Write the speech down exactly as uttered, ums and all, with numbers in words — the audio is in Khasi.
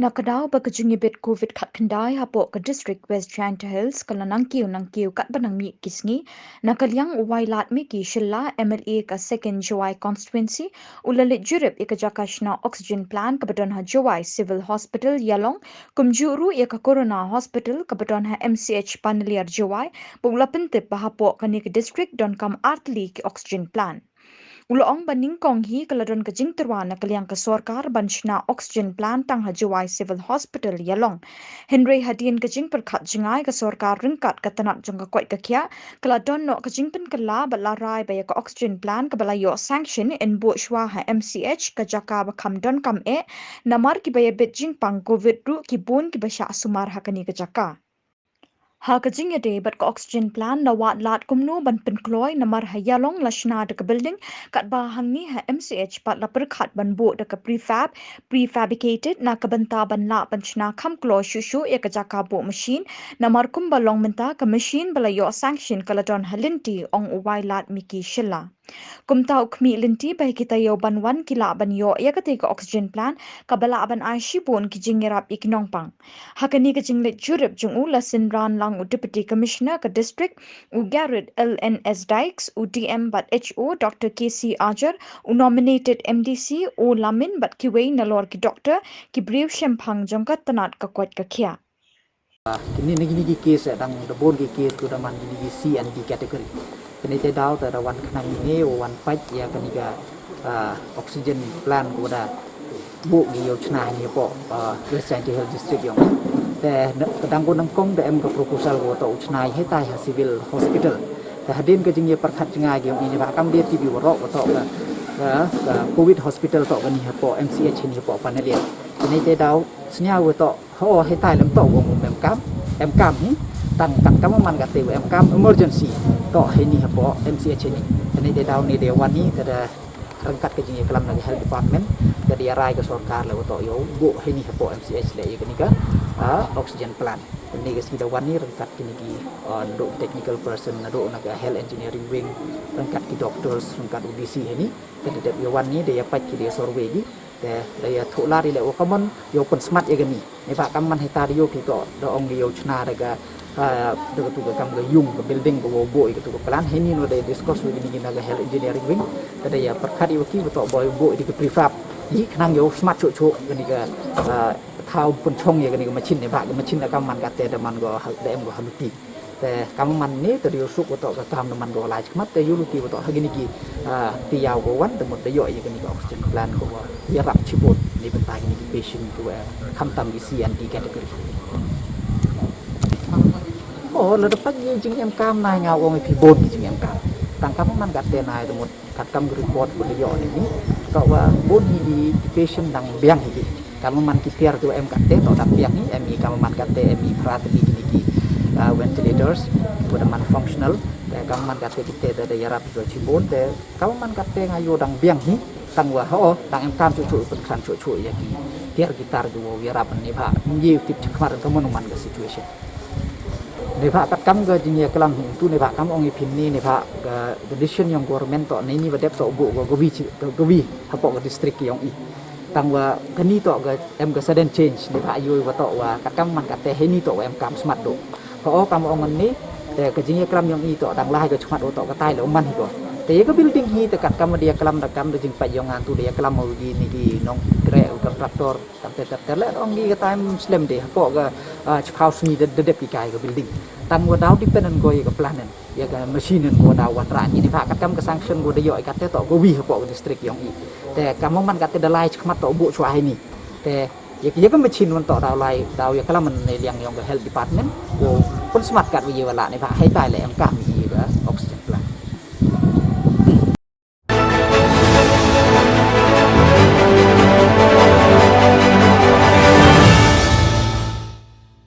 Ka daw ba ka jingïabit covid khatkhyndai hapoh ka district West Jaintia Hills ka la nangkiew nangkiew katba nang mih ki sngi, na ka liang u Wailadmiki Shylla, M L A ka Second Jowai Constituency, u la leit jurip ïa ka jaka shna oxygen plant kaba don ha Jowai Civil Hospital Ïalong, kumjuh ruh ïa ka Corona Hospital kaba don ha M C H Panaliar Jowai, ba u la pyntip ba hapoh kane ka district donkam artylli ki oxygen plant. U la ong ba nyngkong hi ka la don ka jingtyrwa na ka liang ka sorkar ban shna oxygen plant tang ha Jowai Civil Hospital Ïalong. Hynrei hadien ka jingpyrkhat jngai ka sorkar ryngkat ka tnat jong ka koit ka khiah, ka la don noh ka jingpynkylla bad la rai ba ïa ka oxygen plant kaba la ïoh sanction yn buh shuwa ha M C H, ka jaka ba kham donkam eh, namar kiba ïabit jingpang covid ruh ki bun kiba shah sumar ha kane ka jaka. Ha ka jingïadei bad ka oxygen plant, la wad lad kumno ban pynkloi namar ha Ïalong la shna da ka building, katba hangne ha M C H pat la pyrkhat ban buh da ka prefab, prefabricated, na ka bynta ban lah ban shna kham kloi shuh shuh ïa ka jaka buh machine, namar kumba long mynta ka machine ba la ïoh sanction ka la don ha lynti, ong u Wailadmiki Shylla. Kumta u khmih lynti ba ha ki taïew ban wan ki lah ban ïoh ïa katei ka oxygen plant kaba lah ban ai shibun ki jingïarap ïa ki nongpang. Ha kane ka jingleit jurip jong u la synran lang u Deputy Commissioner ka district, u Garod L N S Dykes, u D M bad H O Doctor K C Ajer, u nominated M D C, u Lamin bad kiwei nalor ki doctor, ki briew shemphang jong ka tnat ka koit ka khiah. Kine na kine ki case, eh, dang da bun ki case kiba da man kine ki C and D category. Kane te daw te da wan khnang ne, wan pait ïa kane ka, ah, oxygen plant kiba da buh ki ïoh shna hangne hapoh, ah, West Jaintia Hills District ïong. Te na, te dang ko nyngkong da em ka proposal kiba to u shna hangtai ha Civil Hospital. Te hadien ka jingïapyrkhat jngai ki ïong, ine ba kam dei tip ïa waroh ba to ka, ka, ka covid hospital to kane hapoh M C H hangne hapoh Panaliar. Kane te daw sniaw ba to Ho, hangtai lem to u ong em kam, em kam hi, tang katkam man katte u em kam emergency, to hangne hapoh M C H hangne. Hangne te daw ne te wan hi, te da ryngkat ka jingïaklam na ka health department, te da ïarai ka sorkar leh u to ïoh buh hangne hapoh M C H leh ïa kane ka, ah, oxygen plant. Te ne ka sngi da wan hi ryngkat kine ki, ah, naduh technical person, naduh na ka health engineering wing, ryngkat ki doctors, ryngkat u D C hangne, te da dep ïa wan hi, da ïa peit ki da ïa survey ki, Te da ïathuh lad ïa leh u kamon ïoh pynsmat ïa kane. Neibhah kam man hangtai da ïoh ki to da ong ïoh shna da ka, ah, da katu ka kam ka ïung ka building ka wow buh ïa katu ka plant. Hangne no da discuss ïa kane ki na ka health engineering wing. Te da ïapyrkhat ïa ki ba to boi buh ïa ka prefab. Ïa khnang ïoh smat shuh shuh kane ka, ah, thaw pynshong ïa kane ka machine neibhah ka machine da kam man katte da man ko ha, da em ko ha luti. Te kam man ne te da ïoh suk wa to ka kam da man ko lai shikmat te ïoh luti wa to ha kine ki, ah, ki ïaw ko wan te mut da ïoh ïa kine ki oxygen plant ko wa ïarap shibun ne bynta kine ki patient ko wa khamtam ki C and D category. Oh, lada pat ïa jingem kam na nga ong ïa phi bun ki jingem kam. Tang kam man katte na te mut Katkam ka report ba la ïoh ne ni, to wa bun hi i ki patient dang biang hi i. Kam man ki tiar ki wa em katte to dang biang hi, em i kam man katte em i phra tylli kine ki, ah, ventilators ki wa dang man functional. Te kam man katte kite da, da ïarap ki wa shibun te kam man katte nga ïoh dang biang hi. Tang wa ho dang em kam shuh shuh, pynkhlan shuh shuh ïa ki tiar ki tar ki wa ïarap neibhah ngi tip shakhmat ka mon man ka situation. Neibhah katkam ka jingïaklam hi tu neibhah kam ong ïa phi ne neibhah ka, ka decision yong government to ne ni wa dep to buh ka, ka wi chi, ka, ka wi hapoh ka district yong i. Tang wa kani to ka em ka sudden change neibhah ïoh wa to wa katkam man katte hini to wa em kam smat do. Ho kam ong ne te ka jingïaklam yong i to dang lai ka smat wa to katai le man hi ko. Te ïa ka building hi te katkam da ïaklam da kam da jingpait yong ngan tu da ïaklam wa gi ni gi nongtrei u contractor. Katte katte le ong ki ka time slem de hapoh ka, ah, chiphaw sngi da, da dep ki kai ka building. Tang wa daw depend on ko ïa ka plan en, ïa ka machine en ko daw wanrah ngi neibhah katkam ka sanction ko da ïoh ïa katte to ko wi hapoh ka district yong i. Te kam man katte da lai shikmat to buh shuwa hini. Te ïa, ïa ka machine wan to daw lai daw ïaklam ne liang yong ka health department ko pynsmat kat wi ïa wa lah neibhah hangtai le em kam hi.